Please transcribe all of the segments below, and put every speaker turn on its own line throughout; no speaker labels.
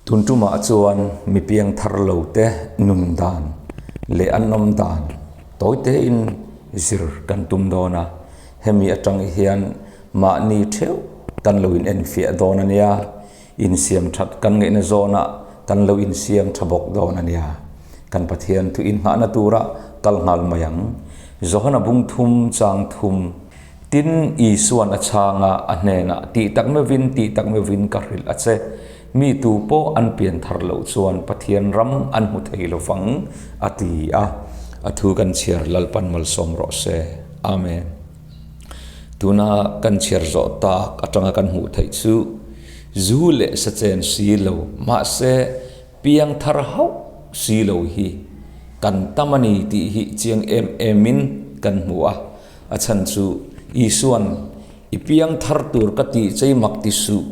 Tun tumah chuan mi piangthar lo te nun dan leh an awm dan tawi tein zir kan tum dawn a, hemi atang hian mahni theuh kan lo in enfiah dawn a nia, insiam that kan ngaihna zawnah kan lo insiam tha bawk dawn a nia. Kan Pathian thu inngahna tura kal nghal mai ang. Johana bung thum chang thum. Tin, Isua'n a chhang a, a hnenah, Tih tak meuhin, tih tak meuhin ka hrilh a che. Mi tu pawh an pian thar loh chuan Pathian ram an hmu thei lo vang, a ti a. A thu kan chhiar Lalpan malsawm rawh se. Amen. Tuna kan chhiar zawh tak atanga kan hmuh theih chu, zu leh sa chen si lo, mahse piang thar hauh si lo hi kan tam a ni tih hi chiang em emin kan hmu a. A chhan chu Isua'n, I piang thar tur ka tih chei mak ti suh,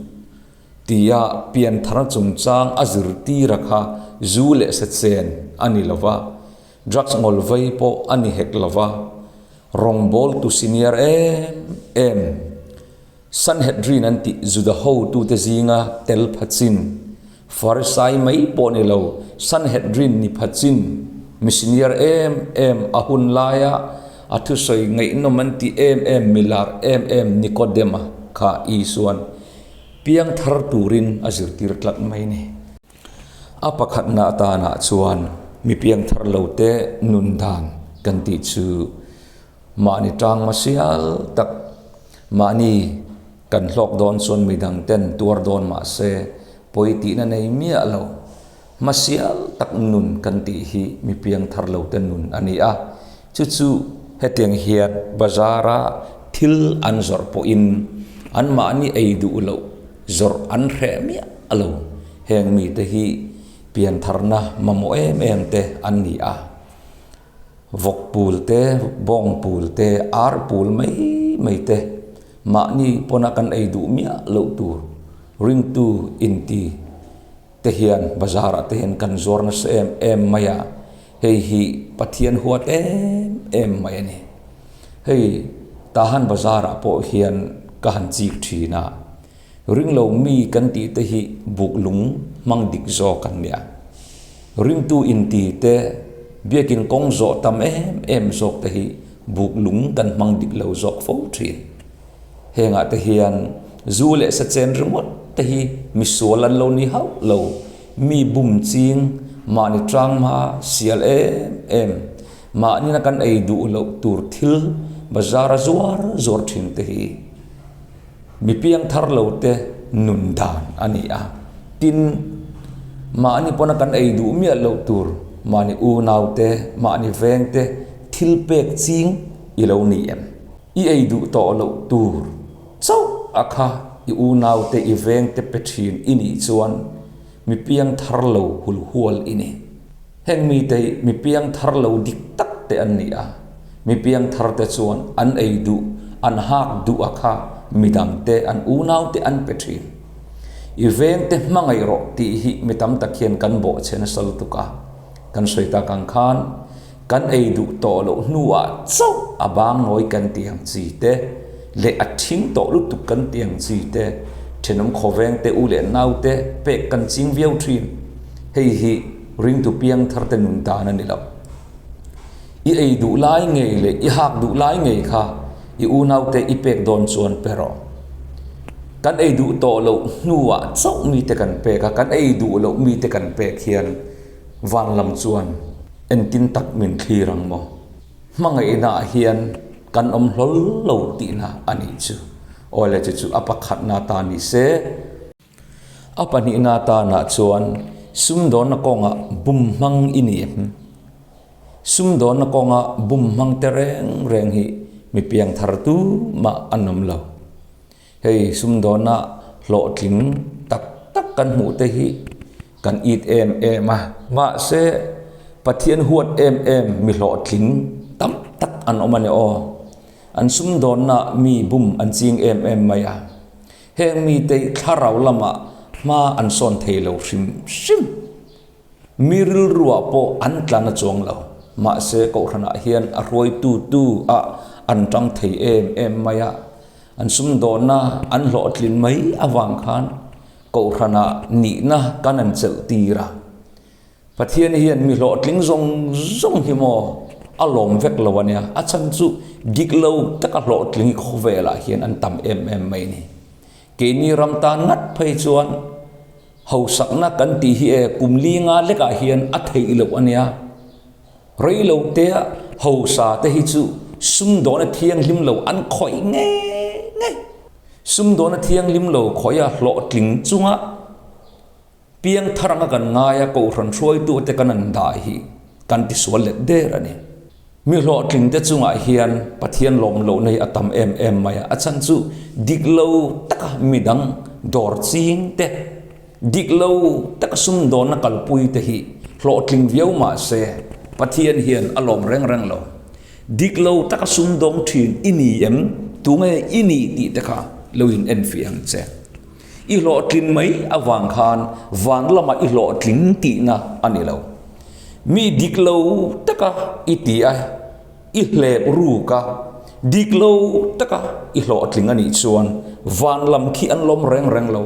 tia pian thar chungchang a zirtira kha zu leh sa chen a ni lo va, drugs ngawl vei pawh a ni hek lo va, rawngbawltu senior em em Sanhedrin an tih Juda hotute zinga tel pha chin, Farisai mai pawh ni lo, Sanhedrin ni pha chin, mi senior em em a hun laia a thusawi ngaihnawm an tih em em mi lar em em Nikodema kha Isua'n piangthar turin a zirtir tlat mai ni. A pakhatna atanah chuan mi piangthar lote nun dan kan tih chu Mahni tang masial tak, mahni kan hlawk dawn chuan midang ten tuar dawn mah se pawi tihna nei miah lo. Hmasial tak nun kan tih hi mi piang thar lo te nun a ni a, chu chu hetiang hian bazar-a thil an zawrh pawhin anmahni ei duh loh zawrh an hreh miah lo. Heng mite hi piantharna mamawh em em te an ni a. Vawk pul te, bawng pul te, ar pul mai mai te mahni pawna kan ei duh miah loh tur ringtu inti te hian bazar ah te hian kan zuar nasa em em mai a, hei hi Pathian huat em em mai a ni. Hei Tahan bazar ah pawh hian ka han chik thin a, ringlo mi kan tih te hi buk lung hmang dik zawk an nia. Ringtu inti te, biakin kawng zawh tam em em zawk te hi buk lung kan hmang dik lo zawk fo thin. Hengah te hian zu leh sa chen ringawt te hi misual an lo ni hauh lo, mi bum ching, mahni tang hma sial em em, mahnina kan ei duh loh tur thil bazar a zuar zuar thin te hi Mi piangthar lo te nun dan a ni a, tin, mahni pawna kan ei duh miah loh tur mahni unau te, mahni veng te thil pek ching i lo ni em? I ei duh tawh loh tur chauh a kha i unau te, i veng te pe thin i nih chuan mi piangthar lo hulhual i ni. Heng mite hi mi piangthar lo dik tak te an ni a, mi piangthar te chuan an ei duh, an hak duh a kha midang te, an unau te an pe thin. I veng te hmangaih rawh tih hi mi tam tak hian kan bawhchhe nasa lutuk a, kan sawi tak ang khan kan ei duh tawh loh hnuah chauh a bang nawi kan tih ang chi te leh a thing tawh lutuk kan tih ang chi te, thenawm khawveng te, u leh nau te pek kan ching viau thin. Hei hi ringtu piang thar te nun dan a ni lo. I ei duh lai ngei leh i hak duh lai ngei kha i unaute i pek dawn chuan pe rawh. Kan ei duh tawh loh hnuah chauh mite kan pek a, kan ei duh loh mite kan pek hian van lam chuan entin tak min thlir ang maw? Hmangaihnaah hian kan awm hlawl lo tihna a nih chu. Awle chu chu a pakhatna ta ni se. A pahnihna atanah chuan sumdawnna kawngah bum hmang i ni em? Sumdawnna kawnga bum hmang te reng reng hi mi piangthar tu mah an awm lo. Hei sumdawnna hlawhtling tak tak kan hmuh te hi kan it em em a. Mahse, Pathian huat em em mi hlawhtling tam tak an awm a ni aw. An sumdawnna mi bum an ching em em mai a. Heng mite hi thlarau lamah hma an sawn thei lo hrim hrim. Mi rilruah pawh an tla na chuang lo. Mahse Kohhranah hian a hruaitu tu ah an tang thei em em mai a, an sumdawnna an hlawhtlin mai avang khan Kohhranah nihna kan an chelh tir a. Pathian hian mi hlawhtling zawng zawng hi maw a lawm vek lo a nia, a chhan chu dik lo taka hlawhtling hi khawvelah hian an tam em em mai a ni. Keini ram tan ngat phei chuan hausakna kan tih hi e kum li nga lekah hian a theih loh a nia. Rei lo tea hausa te hi chu sumdawna thianghlim lo an khawih ngei ngei. Sumdawna thianghlim lo khawih a hlawhtling chunga Piang thar anga kan ngai a, Kohhran hruaitute kan an dah hi kan tisual let der a ni. Mi hlawhtlingte chungah hian Pathian lawm lohna hi a tam em em mai a, a chhan chu dik lo taka midang dawr ching te, dik lo taka sumdawnna kalpui te hi hlawhtling viau mah se Pathian hian a lawm reng reng lo. Dik lo taka sumdawng thin i ni em? Tunge i ni tih te kha lo in enfiah ang che. I hlawhtlin mai avang khan van lamah i hlawhtling tihna a ni lo. Mi dik lo taka i ti a, i hlep ruk a, dik lo taka i hlawhtling a nih chuan van lam khi an lawm reng reng lo.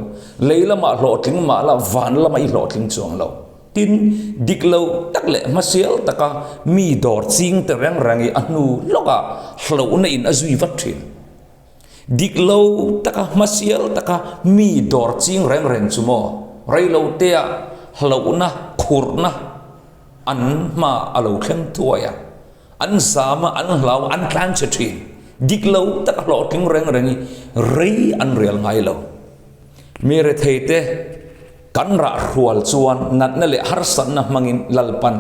Lei lamah hlawhtling mah la van lamah i hlawhtling chuang lo. Tin, dik lo tak leh hmasial taka mi dawr ching te reng reng i a hnu lawkah hlauhna in a zui vat thin. Dik lo taka hmasial taka mi dawr ching reng reng chu maw reilo tea hlauhna khurhna an hma a lo thleng thuai a, an zam a, an hlau a, an tlan che thin. Dik lo taka hlawhtling reng reng hi rei an rel ngai lo. Mi rethei te Kan rah hrual chuan natna leh harsatna hmangin Lalpan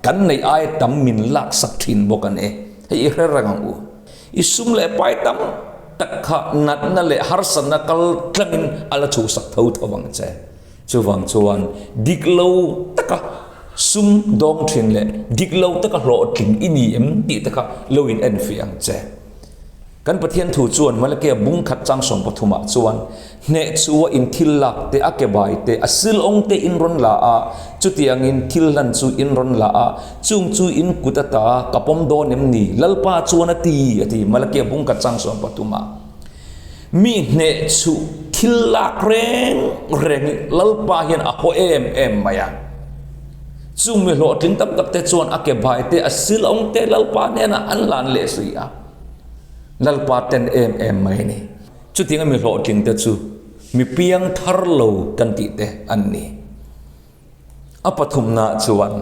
kan neih aia tam min laksak thin bawk a ni. Hei i hre reng ang u. I sum leh pai tam tak kha natna leh harsatna kal tlangin a la chhuhsak tho tho ang che. Chuvang chuan dik lo taka sum dawng thin leh dik lo taka hlawhtling i ni em tih te kha lo in enfiah ang che. Kan Pathian thu chuan Malakia bung khat chang 13 ah chuan hneh chu a in thil lak te, a ke bai te, a sil awng te in rawn la a, chutiangin thil hlan chu in rawn la a, chung chu in kut ata ka pawm dawn em ni? Lalpa chuan a ti, a ti, Malakia bung khat chang 13 ah. Mi hneh chu thil lak reng reng i Lalpa hian a haw em em mai a. Chung mi hlawhtling tam tak te chuan a ke bai te, a sil awng te Lalpa hnenah an hlan leh si a. Lalpa ten em em mai a ni. Chutianga mi hlawhtling te chu mi piang thar lo kan tih te an ni. A pathumna chuan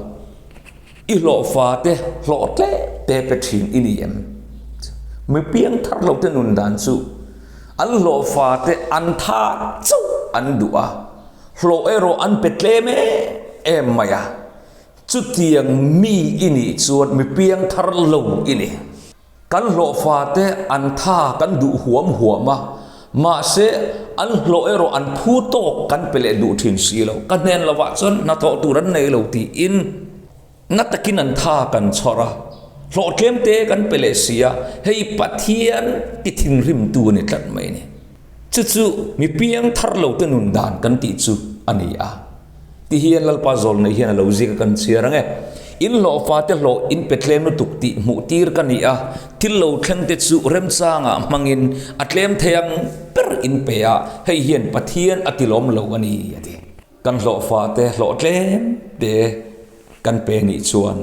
i hlawhfa te hlawh tlem te pe thin i ni em? Mi piang thar lo te nun dan chu an hlawhfa te an tha chauh an duh a, hlawh erawh an pe tlem em em mai a. Chutiang mi i nih chuan mi piang thar lo i ni. Kan hlawhfa te an tha kan duh huam huam a, mahse an hlawh erawh an phu tawk kan pe leh duh thin si lo. Ka hnen lovah chuan hnathawh tur an nei lo tiin na takin an tha kan chhawr a, hlawh tlem te kan pe leh si a, hei Pathian ti thinrimtu a ni tlat mai a ni. Chu chu mi piang thar lo te nun dan kan tih chu a ni a. Ti hian Lalpa zawlnei hian a lo zik a kan chhiar ang e. In hlawhfa te hlawh in pe tlem lutuk tih hmuh tir ka ni a, thil lo thleng te chu remchangah hmangin a tlem thei ang ber in pe a, hei hian Pathian a ti lawm lo a ni a ti. Kan hlawhfa te hlawh tlem te kan pe nih chuan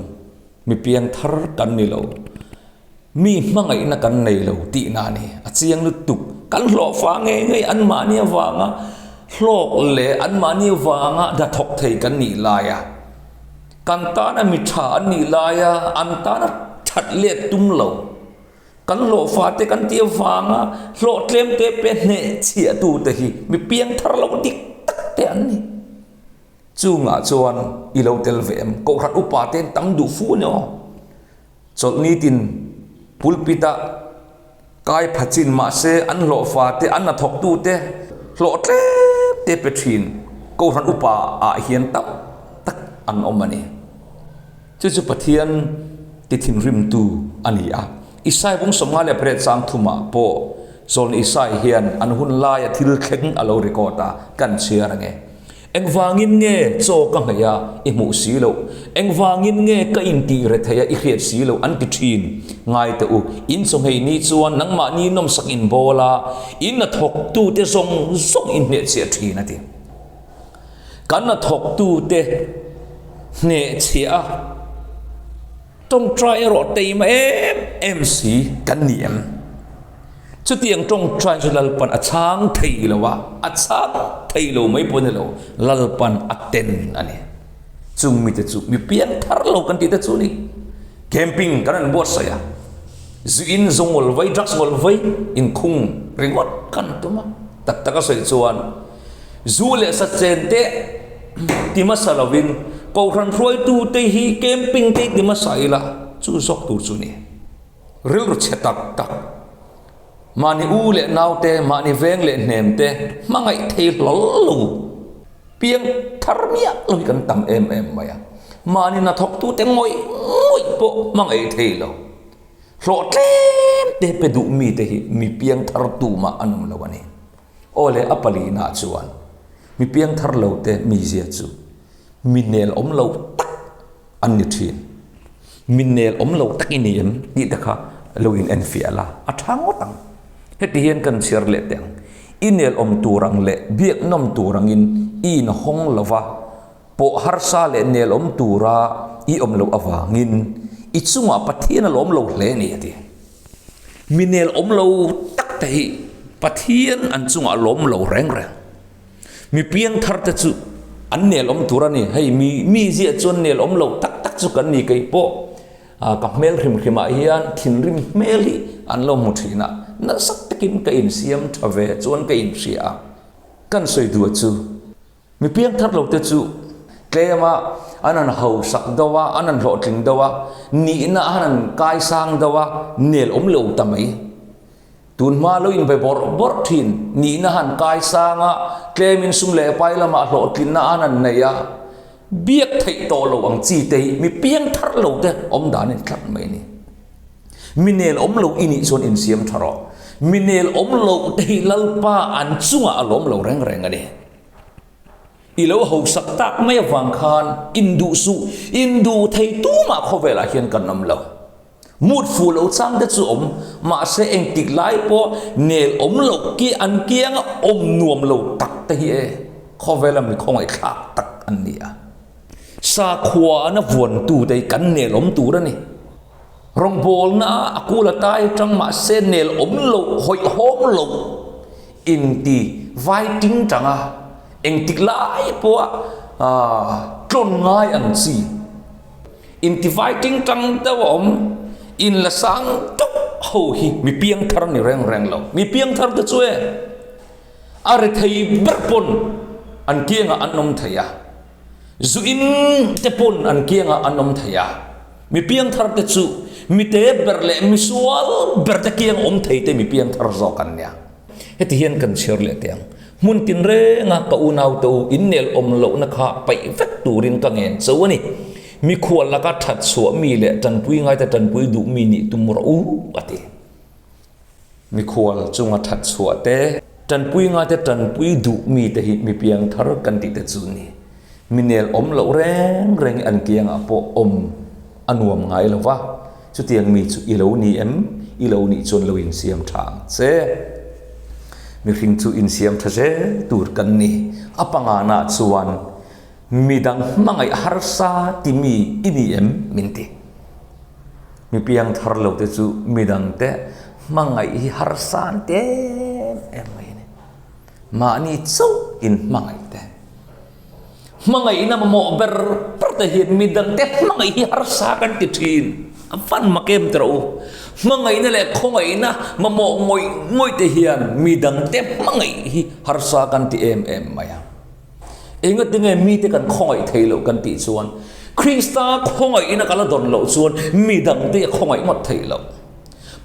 Mi piang thar kan ni lo. Mi hmangaihna kan nei lo tihna a ni. A chiang lutuk. Kan hlawhfa ngei ngei anmahni avanga hlawk leh anmahni avanga hnathawk thei kan nih laia, kan tana mi tha an nih laia an tana that let tum lo. Kan hlawhfa te kan tih avanga hlawh tlem te pe hneh chhiahtu te hi mi piang thar lo dik tak te an ni. Chungah chuan i lo tel ve em? Kohhran upa te tam duh fu a ni aw. Chawlhni tin pulpit ah kai pha chin mahse an hlawhfa te an hnathawktu te hlawh tlem te pe thin Kohhran upa ah hian tam tak an awm a ni. Chu chu Pathian ti thinrimtu a ni a. Isai bung 58 chang thumah pawh Zawlni Isai hian an hun laia thil thleng a lo record a, kan chhiar ang e. Engvangin nge chaw ka hmeih a i hmuh si loh? Engvangin nge ka intih rethei a i hriat si loh? an ti thin. Ngai teh u, in chawhmei ni chuan nangmahni nawmsak in bawl a, in hnathawktute zawng zawng in hnehchhiah thin, a ti. Kan hnathawktute hnehchhiah a tawngtai erawh teima em em si kan ni em? Chutiang tawngtai chu Lalpan a chhang thei lo a, a chhang thei lo mai pawh a ni lo, Lalpan a ten a ni. Chung mite chu mi piang thar lo kan tih te chu ni. Camping kan an buatsaih a, zu in zu ngawl vai, drugs ngawl vai inkhung ringawt kan tum a. Tak tak a sawi chuan zu leh sa chen te ti hmasa lovin Kohhran hruaitu te hi camping te hi ti hmasa ila chu zawk tur chu ni. Rilru chhe tak tak, mahni u leh nau te, mahni veng leh hnem te hmangaih thei hlawl lo. Piang thar miah lo hi kan tam em em mai a, mahni hnathawktute ngawih ngawih pawh hmangaih thei lo, hlawh tlem te pe duh mite hi mi piang thar tumah an awm lo a ni. Aw le a palihnaah chuan mi piang thar lo te mizia chu mi nel awm lo tak an ni thin. Mi nel awm lo tak i ni em tih te kha lo in enfiah la, a tha ngawt ang. Heti hian kan chhiar leh teh ang, i nel awm tur ang leh biak nawm tur angin i inhawng lo va, pawh harsa leh nel awm tura i awm loh avangin i chungah Pathian a lawm lo hle a ni a ti. Mi nel awm lo tak te hi Pathian an chungah a lawm lo reng reng. Mi piangthar te chu an nel awm tur a ni. Hei mi mi ziah chuan nel awm lo tak tak chu kan ni kei pawh ka hmel hrim hrim ah hian thinrim hmel hi an lo hmu thin a, nasa takin ka insiam tha ve chuan ka inhria a. Kan sawi duh chu mi piangthar lo te chu tlem a an han hausak deuh a, an han hlawhtling deuh a, nihna an han kaisang deuh a, nel awm lo ta mai. Tunhma lo inbe bawrh bawrh thin nihna han kai sang a, tlemin sum leh pai lamah hlawhtlinna an han nei a, biak theih tawh lo ang chi te hi mi piang thar lo te awm dan in tlat mai a ni. Mi nel awm lo i nih chuan insiam tha rawh. Mi nel awm loh te hi Lalpa an chungah a lawm lo reng reng a ni. I lo hausak tak mai avang khan induh suh, induh thei tumah khawvelah hian kan awm lo. Mut fuh lo chang te chu awm, mahse engtik lai pawh nel awm loh ki an kianga awm nuam lo tak te hi e khawvela mi khawngaihthlak tak an ni a. Sakhua ana vuantu te hi kan nel awm tur a ni. Rawngbawlna a a kul a tai atang mahse nel awm loh hawihhawm loh inti vai ting tang a, engtik lai pawha tlawn ngai ang chi. Intivai tingtang deuh a awm, in la sang deuh ho hi mi piangthar ni reng reng lo. Mi piangthar te chu e a rethei ber pawn an kiangah an awm thei a, zu in te pawn an kiangah an awm thei a. Mi piangthar te chu mi te ber leh mi sual ber te kiang awm thei te mi piangthar zawk an nia. Heti hian kan chhiar leh teh ang. Hmun tinrenga ka unaute u innel awm lohna kha paih vek turin ka ngen cho a ni. Mikhual laka that chhuah mi leh tanpui ngaite tanpui duh mi nih tum rawh u, a ti. Mikhual chunga that chhuah te, tanpui ngaite tanpui duh mi te hi mi piangthar kan tih te chu ni. Mi nel awm loh reng reng hi an kiangah pawh awm a nuam ngai lo va. Chutiang mi chu i lo ni em? I lo nih chuan lo insiam tha ang che. Mihring chu insiam tha zel tur kan ni. A pangana chuan midang hmangaih harsa ti mi i ni em? Min ti. Mi piang thar lo te chu midang te hmangaih hi harsa an ti em em mai a ni. Mahni chauh in hmangaih te. Hmangaihna mamawh ber ber te hian midangte hmangaih hi harsa kan ti thin. A van mak em tawh u. Hmangaihna leh khawngaihna mamawh ngawih ngawih te hian midangte hmangaih hi harsa kan ti em em mai a. Engatinge mite kan khawngaih thei loh kan tih chuan Krista khawngaihna ka la dawn loh chuan midangte a khawngaih ngawt theih loh.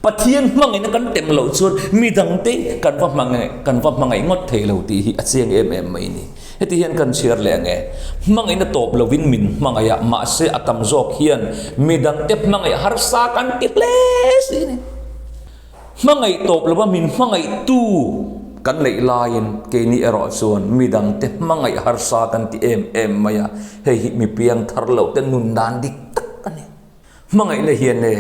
Pathian hmangaihna kan tem loh chuan midangte kan va hmangaih kan va hmangaih ngawt thei lo tih hi a chiang em em mai ni. Heti hian kan chhiar leh ang e. Hmangaihna tawp lovin min hmangaih a, mahse a tam zawk hian midangte hmangaih harsa kan ti hle si a ni. Hmangaih tawp lova min hmangaihtu kan neih laiin keini erawh chuan midangte hmangaih harsa kan ti em em mai a, hei hi mi piangthar loh te nun dan dik tak a ni. Hmangaihna hian e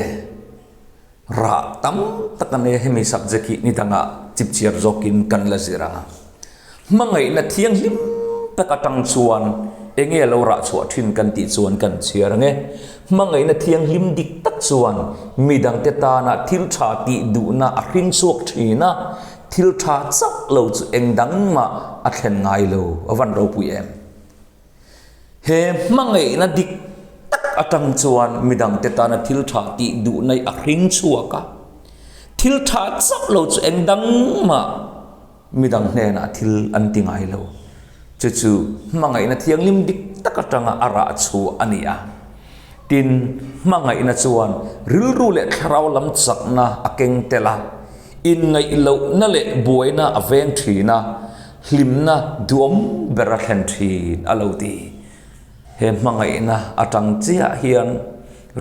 rah tam tak a nei a, hemi subject hi ni dangah chipchiar zawkin kan la zir ang a. Hmangaihna thianghlim tak atang chuan enge lo rah chhuah thin kan tih chuan kan chhiar ang e. Hmangaihna thianghlim dik tak chuan midangte tana thil tha tih duhna a hring chhuak thin a, thil tha chauh lo chu eng dang mah a thlen ngai lo a van ropui em. He hmangaihna dik tak atang chuan midangte tana thil tha tih duhna hi a hring chhuak a, thil tha chauh lo chu eng dang mah midang hnenah thil an ti ngai lo. Chu chu hmangaihna thianghlim dik tak atanga a rah chhuah a ni a. Tin, hmangaihna chuan rilru leh thlarau lam chakna a keng tel a, inngaihlohna leh buaina a veng thin a, hlimna duhawm ber a thlen thin a lo ti. He hmangaihna atang chiah hian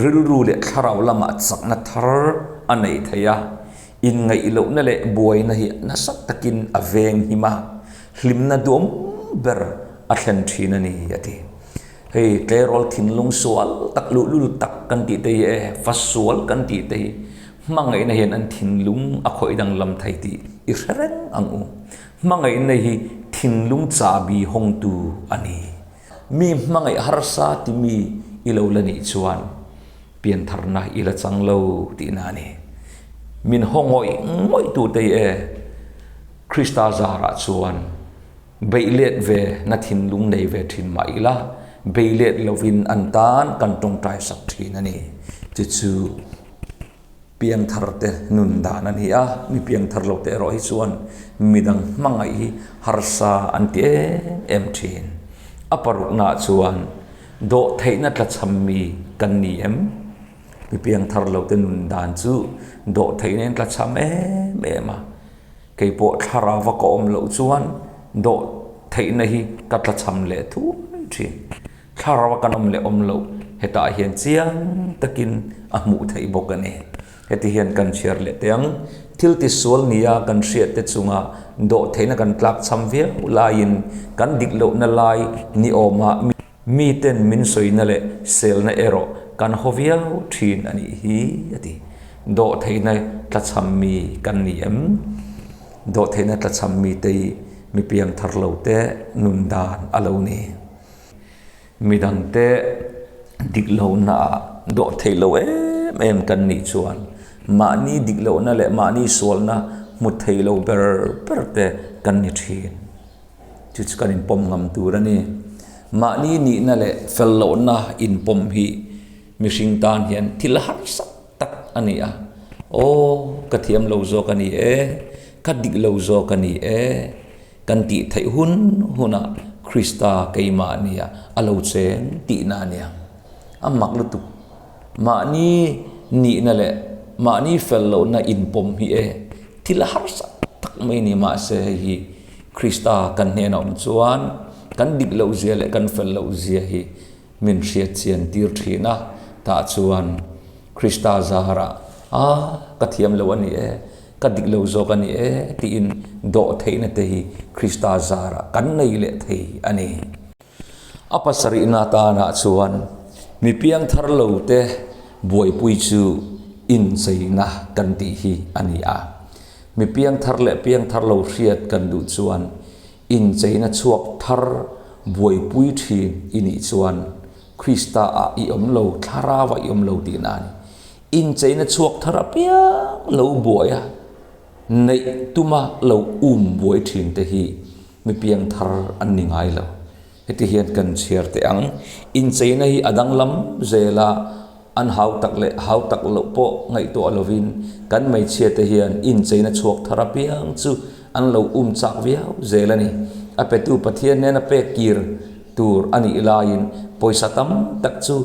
rilru leh thlarau lamah chakna thar a nei thei a, inngaihlohna leh buaina hi nasa takin a veng him a, hlimna duhawm ber a thlen thin a ni a ti. Hei tleirawl thinlung sual tak luhlul tak kan tih te hi e, fa sual kan tih te hi hmangaihna hian an thinlung a khawih danglam thei tih i hre reng ang u. Hmangaihna hi thinlung chahbi hawngtu a ni. Mi hmangaih harsa ti mi i lo la nih chuan piantharna i la chang lo tihna a ni. Min haw ngawih ngawih tu te hi e, Krista zarah chuan Beih let ve na thinlung nei ve thin mah ila, bei let lovin an tan kan tawngtai sak thin a ni. Chu chu piangthar te nun dan a ni a, mi piangthar lo te erawh hi chuan midang hmangaih hi harsa an ti em em thin. A paruknaah chuan dawhtheihna tlachham mi kan ni em? Mi piangthar lo te nun dan chu dawhtheihna in tlachham em em a. Kei pawh thlarau va ka awm loh chuan dawh theihna hi ka tlachham leh thuai thin. Thlarau a kan awm leh awm loh hetah hian chiang takin a hmuh theih bawk a ni. Heti hian kan chhiar leh teh ang. Thil tisual nia kan hriat te chunga dawh theihna kan tlakchham viau laiin kan dik lohna lai ni awma miten min sawina leh selna erawh kan haw viau thin a nih hi a ti. Dawhtheihna tlachham mi kan ni em? Dawhtheihna tlachham mite hi mi piangthar lo te nun dan a lo ni. Midangte dik lohna ah dawhtheih lo em em kan nih chuan mahni dik lohna leh mahni sualna hmu thei lo ber ber te kan ni thin. Chu chu kan inpawm ngam tur a ni. Mahni nihna leh fel lohna inpawm hi Mihring tan hian thil harsa tak a ni a, Aw, ka thiam lo zawk a ni e, ka dik lo zawk a ni e, kan tih theih hun hunah Krista keimah nia a lo cheng tihna a nia. A mak lutuk. Mahni nihna leh mahni fel lohna inpawm hi e, thil harsa tak mai ni mahse hei hi Krista kan hnenah awm chuan kan dik loh zia leh kan fel loh zia hi Min hriat chian tir thin a, tah chuan Krista zarah, A, ka thiam lo a ni e, ka dik lo zawk a ni e, tiin dawh theihna te hi Krista zarah kan nei leh thei a ni. A pasarihna tanah chuan mi piangthar lo te buaipui chu incheina kan tih hi a ni a. Mi piangthar leh piangthar lo hriat kan duh chuan Incheina chhuak thar buaipui thin i nih chuan Krista ah i awm lo, Thlarau ah i awm lo tihna a ni. Incheina chhuak thar apiang lo buai a, neih tuma lo um buai thin te hi mi piang thar an ni ngai lo. Heti hian kan chhiar teh ang, incheina hi a danglam zel a, An hau tak leh hau tak loh pawh ngaihtuah lovin kan hmeichhia te hian incheina chhuak thar apiang chu an lo um chak viau zel a ni. A petu Pathian nena pek kir tur a nih laiin pawisa tam tak chu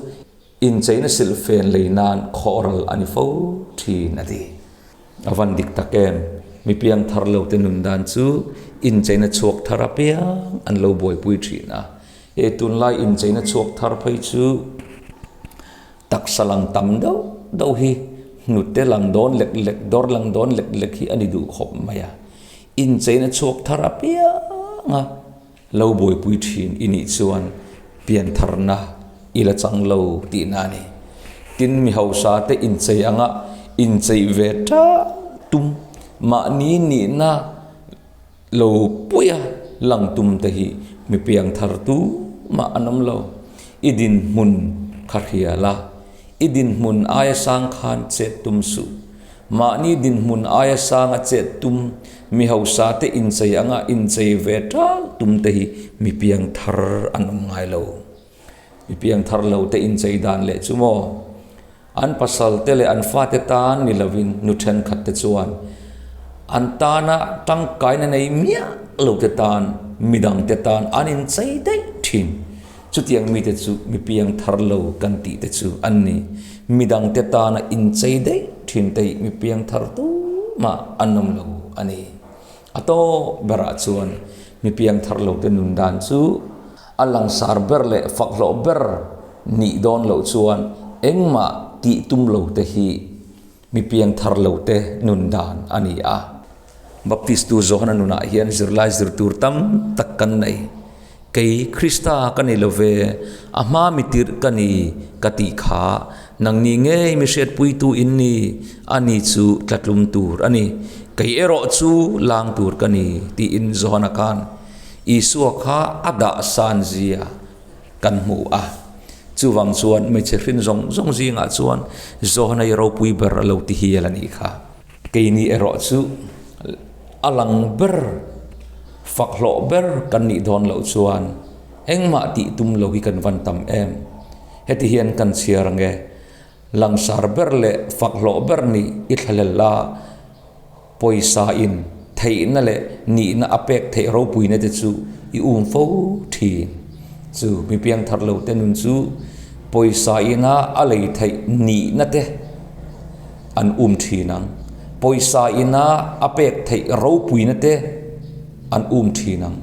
incheina silhfen lei nan khawhral a ni fo thin a ti. A van dik tak em? Mi piang thar lo te nun dan chu incheina chhuak thar apiang an lo buaipui thin a. He tunlai incheina chhuak thar phei chu taksa lang tam deuh deuh hi hnute lang dawn lek lek, dawr lang dawn lek lek hi a ni duh khawp mai a. Incheina chhuak thar apiang a lo buaipui thin i nih chuan piantharna i la chang lo tihna a ni. Tin, mi hausa te inchei anga inchei ve tan tum mahni nihna, Lo puia lang tum te hi Mi piangthar tumah an awm lo. I dinhmun kha hria la, i dinhmun aia sang khan chet tum suh. Mahni dinhmun aia sanga chet tum, mi hausa te inchei anga inchei ve tal tum te hi mi piangthar an awm ngai lo. Mi piangthar lo te inchei dan leh chu maw? An pasal te leh an fate tan ni lovin nu thenkhat te chuan an tana tangkaina nei miah lo te tan midang te tan an inchei daih thin. Chutiang mite chu mi piangthar lo kan tih te chu an ni. Midang te tana inchei daih thin te hi mi piangthar tumah an awm lo a ni. A tawp berah chuan mi piangthar lo te nun dan chu a langsar ber leh fakhlawh ber nih dawn loh chuan engmah tih tum lo te hi mi piangthar lo te nun dan a ni a. Baptistu Johana nunah hian zirlai zir tur tam tak kan nei. Kei Krista ka ni lo ve, a hma mi tirh ka ni ka tih kha nangni ngei mi hriatpuitu in ni, ani chu tlatlum tur a ni, kei erawh chu lang tur ka ni, tiin Johana khan Isua kha a dah san zia kan hmu a. Chuvang chuan hmeichhe hrin zawng zawng zingah chuan Johana i ropui ber a lo ti hial a nih kha. Keini erawh chu a lang ber, fak hlawh ber kan nih dawn loh chuan engmah tih tum lo hi kan van tam em. Heti hian kan chhiar ang e, langsar ber leh fak hlawh ber nih i thlalel a, pawisa in theihna leh nihna a pek theih ropuina te chu i um fo thin. Chu mi piangthar lo te nun chu pawisa ina a lei theih nihna te, an um thin ang. Pawisa ina a pek theih ropuina te an um thin ang.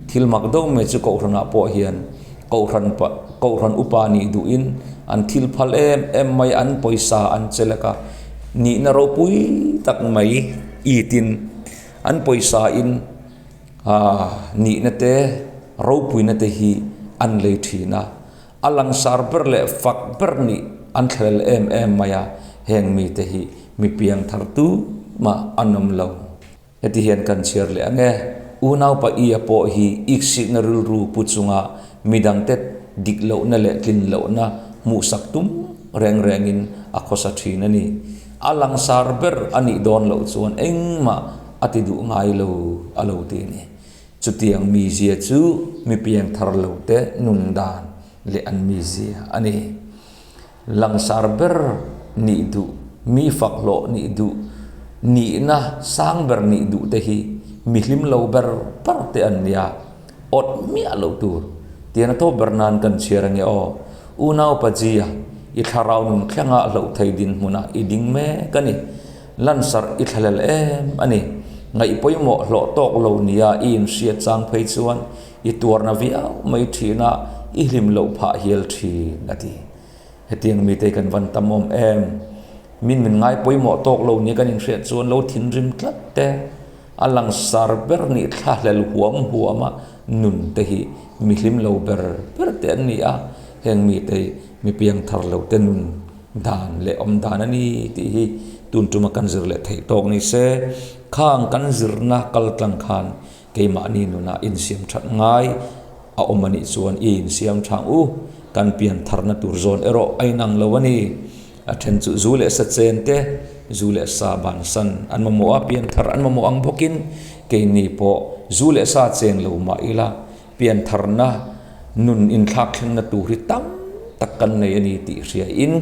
Thil mak deuh mai chu Kohhranah pawh hian Kohhran Kohhran upa nih duhin an thil phal em em mai an pawisa an che lek a, nihna ropui tak mai itin an pawisa in ah nihna te ropuina te hi an lei thin a. A langsar ber leh fak ber nih an thlel em em mai a, heng mite hi mi piangthar tu mah an awm lo. Heti hian kan chhiar leh ang e, unaupa Ia pawh hi iksikna rilru pu chunga midangte dik lohna leh tlin lohna hmuhsak tum reng rengin a khawsa thin a ni. A langsar ber a nih dawn loh chuan engmah a ti duh ngai lo a lo ti a ni. Chutiang mizia chu mi piangthar lote nun dan leh an mizia a ni. Langsar ber nih duh, mi fak hlawh nih duh, nihna sang ber nih duh te hi mi hlim lo ber ber te an nia, awt miah loh tur. Tiang a tawp ber nan kan chhiar ange aw. Unau Pajia, i thlarau nun thlengah hloh thei dinhmunah i ding mek a ni. Lansarh i thlalel em a ni. Ngaih pawimawh hlawh tawk lo nia i inhriat chang phei chuan i tuarna viau mai thin a, i hlim loh phah hial thin, a ti. Hetiang mite kan van tam awm em? Min min ngai pawimawh tawk lo nia kan inhriat chuan lo thinrim tlat te, a langsar ber nih thlahlel huam huama nun te hi mi hlim lo ber ber te an ni a, heng mite mi piangthar lo te nun Dan leh awm dan a ni tih hi tun tuma kan zir leh theih tawk ni se, khang kan zirna kal tlang khan keimahni nunah insiam that ngai a awm a nih chuan i insiam thang u, kan pian tharna tur zawn erawh a inang lo a ni. A then chu zu leh sa chen te, zu leh sa bansan an mamawh a, pian thar an mamawh ang bawkin keini pawh zu leh sa chen lo mah ila Piantharna nun inthlak thlengna tur hi tam tak kan nei a ni tih hriain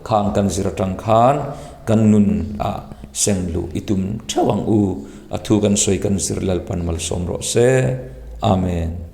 khang kan zir atang khan kan nun ah seng luh i tum theuh ang u. A thu kan sawi kan zir Lalpan malsawm rawh se. Amen.